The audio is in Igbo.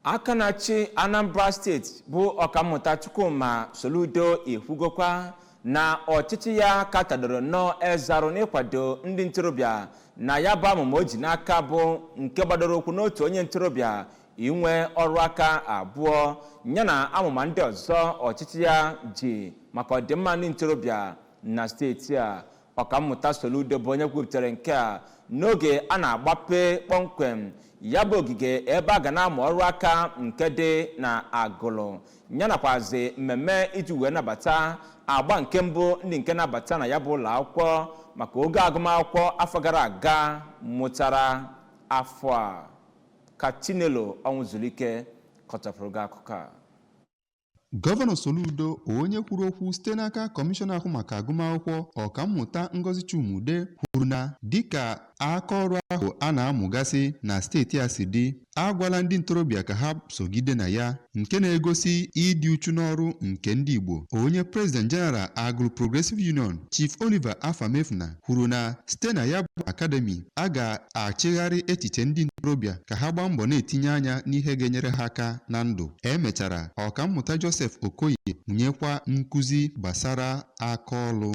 Aka na-achị Anambra Steeti bụ Ọkammụta Chukwuma Soludo ekwugokwa na ọchịchị ya ka tadoro nnọọ eze arụ n'ịkwado ndị ntorobịa na ya bụ amụma o ji n'aka, bụ nke gbadoro ụkwụ n'otu onye ntorobịa inwe ọrụ aka abụọ, yana amụma ndị ọzọ ọchịchị ya ji maka ọdịmma ndị ntorobịa na steeti a. Ọkammụta Soludo bụ onye kwupụtara nke a n'oge a na-agbape kpọmkwem ya bụ ogige ebe a ga na-amụ ọrụ aka nke dị na Agụlụ, ya nakwazi mmemme iji wee nabata agba nke mbụ ndị nke na-abata na ya bụ ụlọ akwụkwọ maka oge agụmakwụkwọ afọ gara aga mụtara afọ a. Ka Chinelo Ọnwụzulike kọtọpụrụ gị akụkọ a. Gọvanọ Soludo, onye kwuru okwu site n'aka kọmishọna ahụ maka agụmakwụkwọ, Ọkammụta Ngozi Chuma-Udeh, kwuru na dịka aka ọrụ ahụ a na-amụgasị na steeti a si dị, agwala ndị ntorobịa ka ha sogide na ya, nke na-egosi ịdị uchu n'ọrụ nke ndị Igbo. Onye President General Agụlụ Progressive Union, Chief Oliver Afamefuna, kwuru na site na ya bụ academy, a ga-achịgharị echiche ndị ntorobịa ka ha gbaa mbọ na-etinye anya n'ihe ga-enyere ha aka na ndụ. Emechara, Ọkammụta Joseph Okoye nyekwa nkụzi gbasara aka ọlụ.